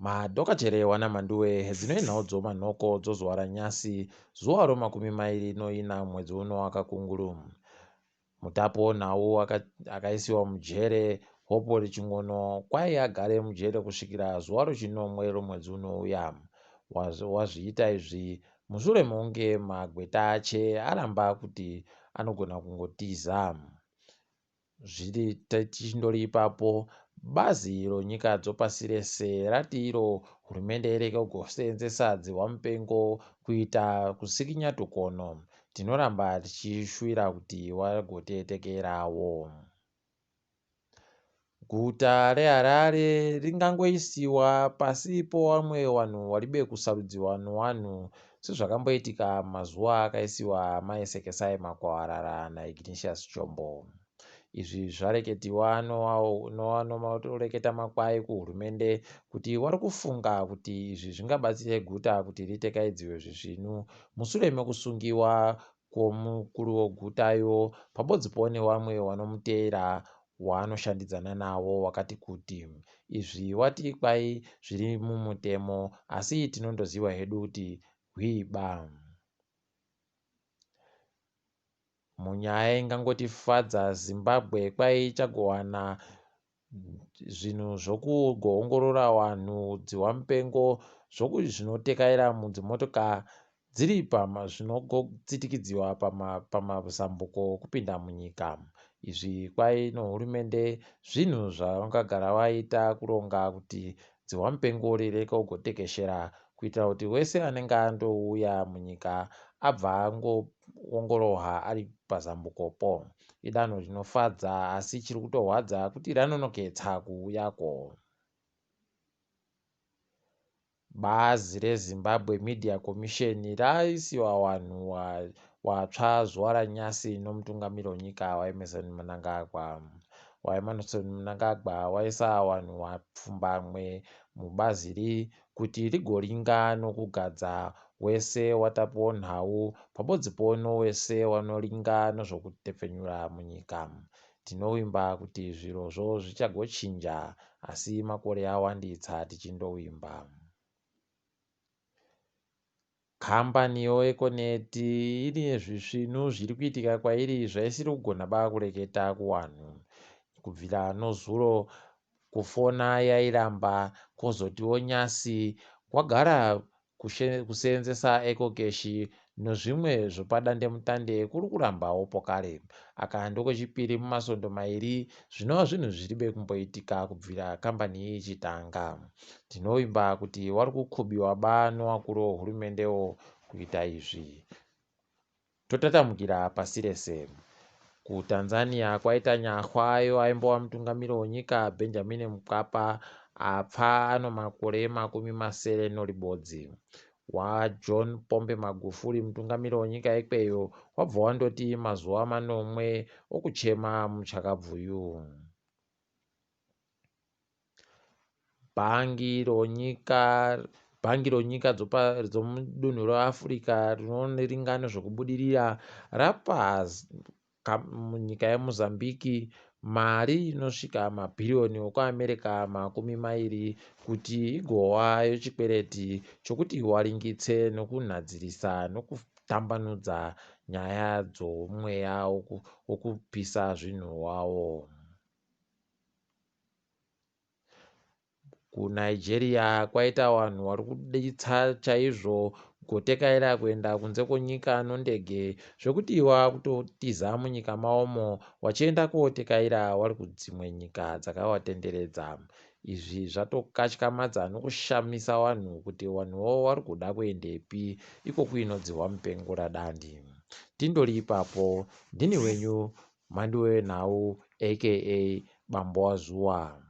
Madhokachere wana Mhanduwe hedzinoi nhau dzomanhoko dzozuva ranyasi zuva romakumi mairi noina mwedzi uno waKakunguru. Mutapi wenhau akaisiwa mujere Hopewell Chin'ono kwai agare mujere kusvikira zuva rechinomwe romwedzi unouya. Wazviita izvi mushure mekunge magweta ache aramba kuti anogona kungotiza. Zviri tichindori ipapo, bazi ronyika dzopasi rese rati iro hurumende irege kuseenzesa dzihwa mupengo kuita kusikinya tukono. Tinoramba tichishuwira kuti vagotetekerawo. Guta reHarare ringangoisiwa pasi powamwe wanhu waribe kusarudziwa nowanhu sezvakamboitika mazuva akaisiwa Mai Sekesai Makwavarara naIgnatius Chombo. Izvi zvareketiwa nowanoreketa makwai kuhurumende kuti wari kufunga kuti izvi zvingabatsire guta kuti ritekaidziwe zvisvinu musure mekusungiwa kwomukuru wegutayo pabodzipo newamwe wanomuteera waanoshandidzana nawo wakati kuti. Izvi wati kwai zviri mumutemo asi tinondoziva hedu kuti hwiba. Munyaya ingangotifadza Zimbabwe kwai ichagowana zvinhu zvokugoongorora vanhu dzihwamupengo zvinotekaira mudzimotoka dziri zvinogotsitikidziwa pamazambuko okupinda munyika. Izvi kwai nohurumende zvinhu zvavangagara vaita kuronga kuti dzihwamupengo rireke kugotekeshera kuitira kuti wese anenge andouya munyika abva angoongorohwa ari pazambukopo. Idanho rinofadza asi chiri kutorwadza kuti ranonoketsa kuuyako. Bazi reZimbabwe Media Commission raisiwa wanhu watsva zuva ranyasi nomutungamiri wenyika vaEmmerson Mnangagwa. VaEmmerson Mnangagwa waisa wanhu wapfumbamwe mubazi iri kuti rigoringa nokugadza wese watapiwo nhau pabodzipo nowese wanoringa nozvokutepfenyura munyika. Tinovimba kuti zvirozvo zvichagochinja asi makore awanditsa tichindovimba. Kambaniyo Econet ine zvisvinu zviri kuitika kwairi zvaisiri kugona ba kureketa kuwanhu. Kubvira nozuro kufona yairamba kwozotiwo nyasi kwagara kuseenzesa EcoCash nozvimwe zvepadandemutande kuri kurambawo pokare. Aka ndokwechipiri mumasvondo mairi zvinova zvinhu zviribe kumboitika kubvira kambani iyi ichitanga. Tinovimba kuti wari kukubiwa ba nowakuru wehurumendewo kuita izvi. Totatamukira pasi rese. KuTanzania kwaita nyahwa iyo aimbova mutungamiri wenyika Benjamin Mkapa apfa ano makore 60 noribodzi. WaJohn Pombe Magufuli mutungamiri wenyika ikweyo wabva wandoti mazuva manomwe okuchema muchakabvuyu. Bhangi ronyika bhangi ronyika dzomudunhu reAfrica rinoringa nezvekubudirira rapa munyika yeMozambique mari inosvika mabhiriyoni okuAmerica 20 kuti igova yechikwereti chokuti waringitse nokunhadzirisa nokutambanudza nyaya dzomweya wokupisa zvinhu wawo. KuNigeria kwaita vanhu vari kuditsa chaizvo kutekaira kuenda kunze kwenyika nondege zvekuti vakutotiza munyika mavomo vachienda kotekaira vari kudzimwe nyika dzakavatenderedza. Izvi zvatokatyamadza nokushamisa vanhu kuti vanhuwo vari kuda kuendepi iko kuinodzihwa mupengo radandi. Tindori ipapo ndini wenyu Mhanduwe wenhau aka Bambo waZuwa.